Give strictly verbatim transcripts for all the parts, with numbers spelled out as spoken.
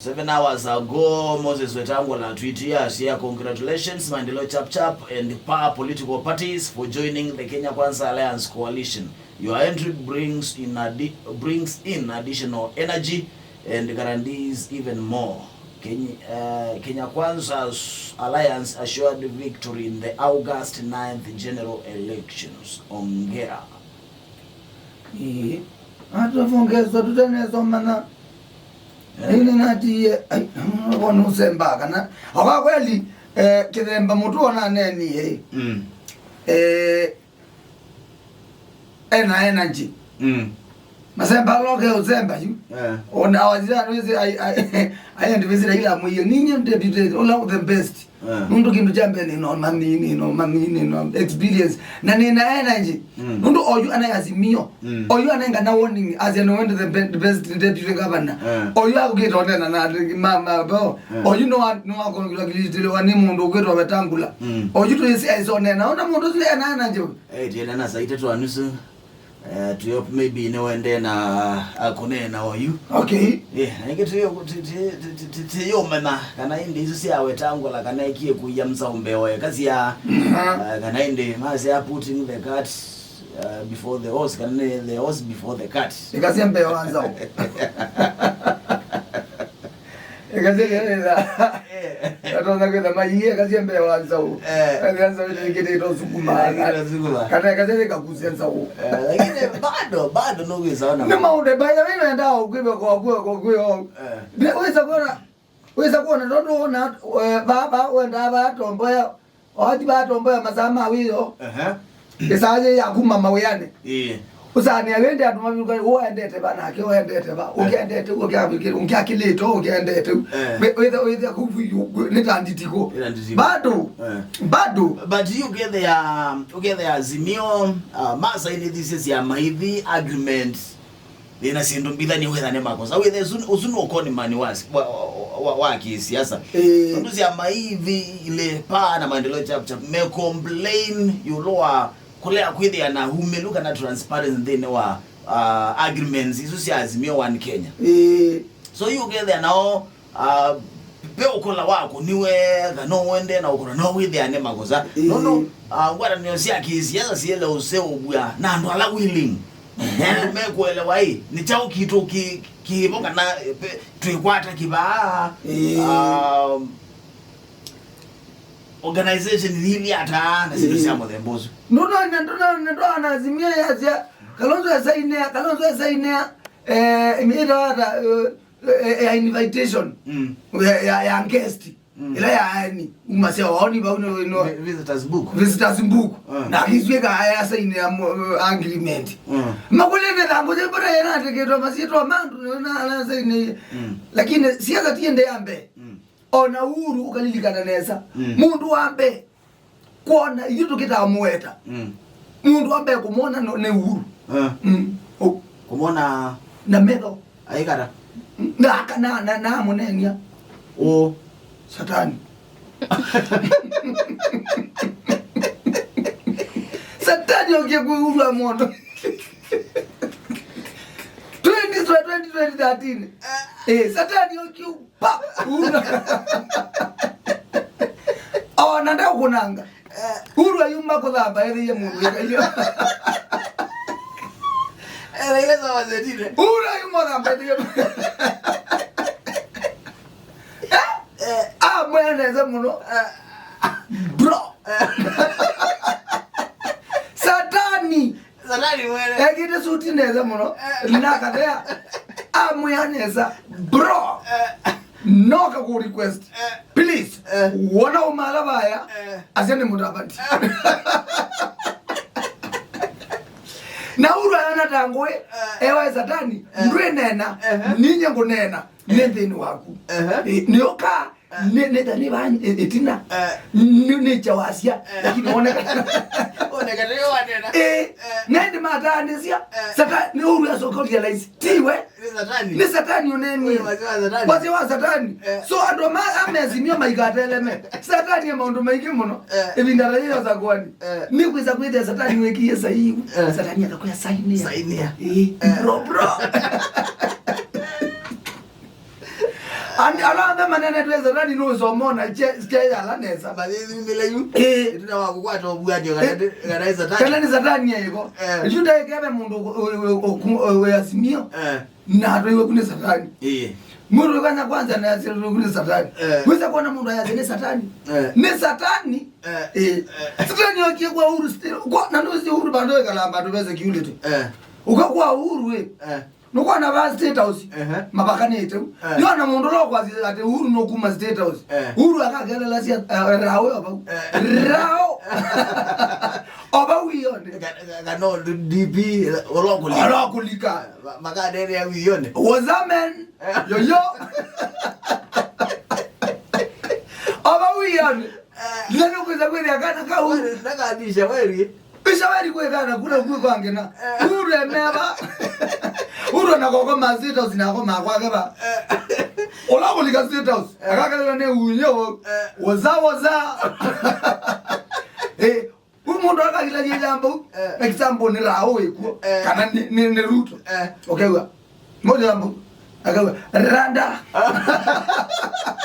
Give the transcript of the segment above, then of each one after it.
Seven hours ago, Moses Wetangula tweetia, share, "Congratulations, Maendeleo Chap Chap and PAA political parties for joining the Kenya Kwanza Alliance coalition. Your entry brings in addi-, brings in additional energy and guarantees even more. Kenya, uh, Kenya Kwanza's alliance assured victory in the August ninth general elections." Ongera. Ĩĩ. Atwavongezwa tũtanesa ũmanya. Eh. Nini natiie, ai, wona ũsemba kana. Kwa kweli, eh, Kĩthemba mũtu ona neni, eh. Mm. Eh, ena energy. Mm. Masemba aloke ũsemba yu. Eh. Ona wazira wezi, ai, ai, ai, and wezi Raila mwiyo. Ninyi deputy, all the best. Eh. Nũndũ kĩndũ kya mbee nĩ no mami, nĩ no mami, nĩ no experience. Na nĩ na energy. Mm. Nũndũ oyu ana Azimio. Mm. Oyu anengana warning as an the be-, best deputy governor. Eh. Oyu akũkĩte onena na ma, ma, bo. Eh. Oyu no wa, no wa congratulate wa nĩ mũndũ ũkwĩtwa Wetangula. Mm. Oyu tu isi aisonena. Ona mũndũ ũsu ena energy. Eh, tiena na saa itatũ na nusu. Eh, tũyo maybe nĩwendee na akũneena oyu. Okay. Eh, na ĩngĩ tũyo, tĩ-, tĩ-, tĩ-, tĩ-, tĩ-, tĩyũmanya kana ĩndĩ isu sya Wetangula kana ekie kuia msaumbe oe kasya, mhm, eh, kana ĩndĩ masya putting the cart, eh, before the horse, kana nĩ the horse before the cart. Ĩkasya mbee wa nzaũ. Ĩkasya nĩla. Eh. Atonya kwĩtha maiie, ĩkasya mbee wa nzaũ. Eh. Ĩkasya nzaũ ĩkĩte ĩtosukuma. Eh, ĩkĩte ĩtosukuma. Kana ĩkasya ĩkakusya nzaũ. Eh, lakini bado, bado nũkwĩsa ona. Nĩ maũndũ, by the way, nenda ũkwĩwe kwa, kwa, kwa, kwa. Eh. Nĩ, wĩsa kuona, wĩsa kuona, tondũ wona, eh, baba, wenda baba tomboya, Wathi batomboya masaa ma wĩoo. Ehe. Ĩsaa yĩ ya kuma mawĩanĩ. Ĩĩ. Ũsaanĩa wĩndĩ andũ mavyũka, ũendete va nake, ũendete va, eh, ũkendete, ũkĩakĩlĩte, ũkendete. Eh. Wĩ-, wĩthe, wĩthe kũu nĩ ta nditikũ. Ĩla nditikũ. Bado. Eh. Bado. But you get there, you get there Azimio, uh, masainĩthisye syama ithi agreement. Yĩna syĩndũ mbithanie wĩtha nĩ makosa. Wĩthe ũsu, ũsu nĩ ũkonimani wa, wa, wa, wa kĩsiasa. Ĩĩ. Tondũ syama ithi ilĩ, PAA na Maendeleo Chap Chap, me complain ĩũlũ wa kũlea kwĩthĩa na umĩlu kana transparency nthĩnĩ wa, uh, agreements isu sya Azimio One Kenya. Ĩĩ. So yu ũkethĩa nao, uh, ve ũkola waku nĩwe, kana ũendee na ũkola, no wĩthĩa nĩ makosa. Ĩĩ. Nũndũ, uh, ngwatanĩo sya kĩsiasa siele ũseũvw'a na andũ ala willing. Ehe. Andũ mekũelewa ĩ, nĩ kyaũ kitũ kĩ, kĩvo kana, eh, pe-, twĩkwata kĩvaa, ĩĩ, um, organization ili ata na syĩndũ, ĩĩ, sya mũthemba ũsu. Ndũnona, ndũnona, ndũnona Azimio yasya, Kalonzo esainĩa, Kalonzo esainĩa, eh, ĩmĩĩta ata, eh, eh, eh, invitation, mm, ya, ya, ya guest. Mm. Ĩla ya aeni, umasya waoni vau no, no. Vi-, visitors book. Visitors book. Mm. Na akiswĩka aya saini ya mo-, agreement. Mm. Makulene thangu je bora yana teketwa masitwa mandu na ala saini. Mm. Lakini siasa tiende ya mbee. Mm. Ona Uhuru ukalilikana nesa. Mm. Mũndũ wa mbee kwona ithu tukitaa muweta. Mm. Mũndũ wa mbee kumwona no, nĩ Uhuru. Eh. Mm. O. Kumwona na metho. Aikata. Na, na, na, na mũnenia. O. Satani. Satani okie kwĩulwa mũndũ. Twenty, twenty, twenty thirteen. Eh, Satani okie pa. Una. Ona ndakunanga. Eh. Uhuru ayuma kũthamba ethĩie mũndũ ĩkaio. Ethĩie sawa zetine. Uhuru ayuma kũthamba ethĩie. Eh? Eh. Amwĩa nesa mũno. Eh. Bro. Eh. Satani. Satani mwene. Ekĩte suti nesa mũno. Eh. Na kathea. Amwĩa nesa. Bro. Eh. No kakũ request. Eh. Please. Eh. Wona ũmala vaya. Eh. Asya nĩ mũtavati. Na Uhuru ayona ta ngũĩ. Eh. Ewa Satani. Eh. Ndwĩnena. Eh. Ninye ngũnena. Eh. Nĩ nthĩnĩ waku. Eh. Eh, nĩoka. Eh. Nĩ, nĩ ta nĩ va, ĩ-, ĩtina. Eh. Nĩ, nĩ chawasya. Eh. Lakini woneka. Woneka nĩ wanena. Eh. Eh. Nende mataanĩsya. Eh. Satani, nĩ Uhuru asoka realize. Tiwe. Nĩ Satani. Nĩ Satani ũneni. Ũyũ wasya wa Satani. Wasya wa Satani. Eh. So andũ ma, amezimio maikateleme. Satani e maũndũ maingĩ mũno. Eh. Ĩvinda la yĩyo sakwani. Eh. Nĩ kwĩsa kwĩthĩa Satani wĩkie saii. Eh. Satani akakwĩa sainia. Sainia. Eh. Eh. Bro, bro. Ani ala onthe manenetwe Satani nũsomona kyeyala nesa. Mathithumĩle yu. Ĩĩ. Ĩtina wa kũkwata ũvuanio kana Eh. Ndi- kana nĩ Satani. Kana nĩ Satani eko. Eh. Yu ndaĩkeve mũndũ wĩ Azimio. Eh. Na atwaiwe ku nĩ Satani. Ĩĩ. Mũndũ wĩkanya kwanza na yasirwe ku nĩ Satani. Eh. Wĩsa kuona mũndũ ayasya nĩ Satani. Eh. Nĩ Satani. Eh. Eh. Satani okie kwa Uhuru still. Kwa na ndio si Uhuru bado wekala bado vese security. Eh. Uka kwa Uhuru we. Eh. Nũkwona va State House. Ehe. Mapakanĩte u. Eh. Yona mũndũ ũla ũkwasya atĩ Uhuru nũkuma State House. Eh. Uhuru akakelela sya eh, rao yo vau. Eh. Rao. Ova wiyone. Ka- ka- kana D P ũla ũkũlika. Ũla ũkũlika. Ma- makanenea wiyone. Wazamen. Eh. Yoyo. Ova wiyone. Eh. Ndio kweza kweli akana ka Uhuru. Ndakabisha weri. Bisha weri kwekana kula kue kwange na. Eh. Uhuru emeva. Uhuru na koko ma State House na koko ma kwake ba. Eh. Ũla ũkũlika State House. Eh. Akakalila ne unyo. Eh. Waza waza. Eh. Ũyũ mũndũ akakila yeyamba. Eh. Example nĩ rao ikuo. Eh. Kana nĩ nĩ nĩ Ruto. Eh. Ũkew'a. Mũndũ ambu. Akew'a. Randa.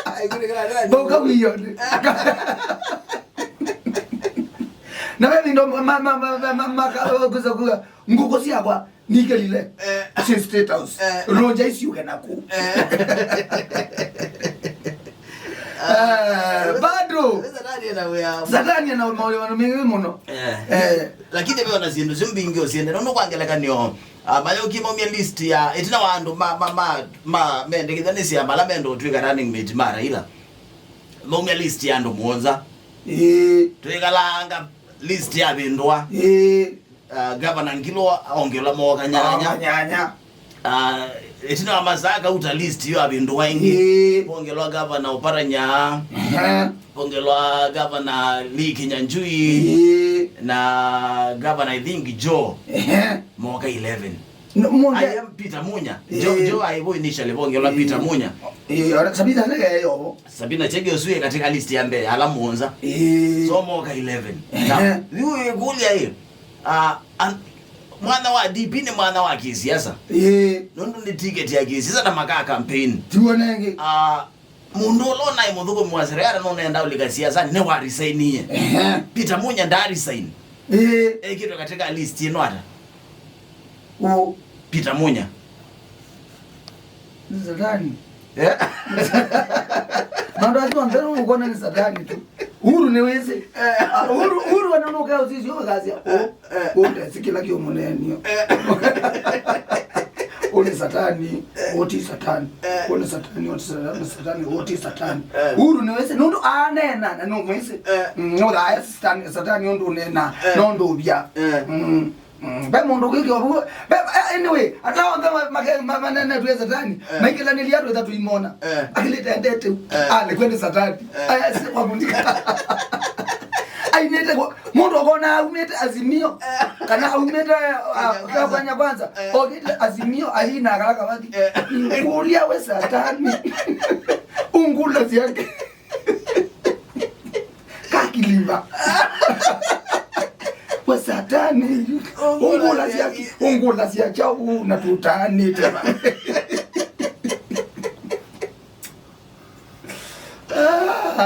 Aikũnĩkĩra randa. Boka wiyone. Na wewe ndo ma ma ma ma ma ma ka kuza kuza. Ngũkũ syakwa nikelile. Eh. Si State House. Eh. Roja isiuke naku. Eh. Eh, bado. Satani ena wĩa. Satani ena maũndũ maingĩ mũno. Eh. Eh. Lakini ve ona syĩndũ syo mbingĩ ũsiende. Nũndũ kwa ngelekany'o, ah, mayũkie maumya list ya ĩtina wa andũ ma ma ma ma mendekithya nĩ syama ala menda ũtwĩka running mate ma Raila. Maumya list ya andũ mũonza. Ĩĩ. Twĩkalanga list ya vĩndũa. Ĩĩ. Ah, Gavana Ngilo ongelwa mooka nyanya. Mooka nyanya. Ah, ĩtina wa masaa kauta list yo avĩndũa ĩngĩ. Ĩĩ. Pongelwa Gavana Oparanya. Ehe. Pongelwa Gavana Lee Kinyanjui. Ĩĩ. Na Gavana, I think, Joe. Ehe. Mooka eleven. No, Munya. I am Peter Munya. Joe, Ĩĩ. Joe aivo initially pongelwa Ĩĩ. Peter Munya. Ĩĩ, ora Sabina nake yovo. Sabina Chege ũsu e katika list ya mbee ala mũonza. Ĩĩ. So mooka eleven. Ehe. Now, yu ĩkũlya ĩ. Ah, an- mwana wa D P nĩ mwana wa kĩsiasa. Ĩĩ. Nũndũ nĩ ticket ya kĩsiasa na maka campaign. Tiw'o nengĩ. Ah, mũndũ ũla ũnaĩ mũthũkũmi wa serikali nũnenda ũlika siasa nĩ wa resignie. Ehe. Peter Munya nda resign. Ĩĩ. Ekĩtwe katika list ĩno ata? Ũ. Peter Munya. Nĩ Satani. Eh? Maũndũ asu onthe nũkona nĩ Satani tu. Uhuru nĩ wĩsĩ. Eh. Ah, Uhuru, Uhuru wana nũkea ũsisyo ũkasya. Ũ, eh. Ũ ndesĩ kĩla kĩũmũneenio. Eh. Ũ nĩ Satani, eh. Ũ ti Satani. Eh. Ũ nĩ Satani, ũ ti Satani, Satani, ũ ti Satani. Eh. Uhuru nĩ wĩsĩ, nũndũ aneena na nũmwĩsĩ. Eh. Mm, nũthaa Satani, Satani ũndũ ũneena, eh. Nũndũ ũvya. Eh. Mm. Mm, ve mũndũ kwĩkĩa ũvuo. Ve, eh, anyway, ata onthe ma- make- ma- manenetwe Satani, eh. Maikĩlanĩlya andũ ĩthatũ imona. Eh. Akĩlĩte ndete. Eh. Ah, nĩkwende Satani. Eh. Aya, si kwavundika. Ainĩte kwa- mũndũ ũkona aumĩte Azimio. Eh. Kana aumĩte, ah, Kenya Kwanza. Kenya Kwanza. Eh. Okĩte Azimio, aina akala kavathi. Eh. Kũlya we Satani. Ungula syake. Kakiliva. We Satani. Ungula syaki, ungula sya chau na tutaanĩte va.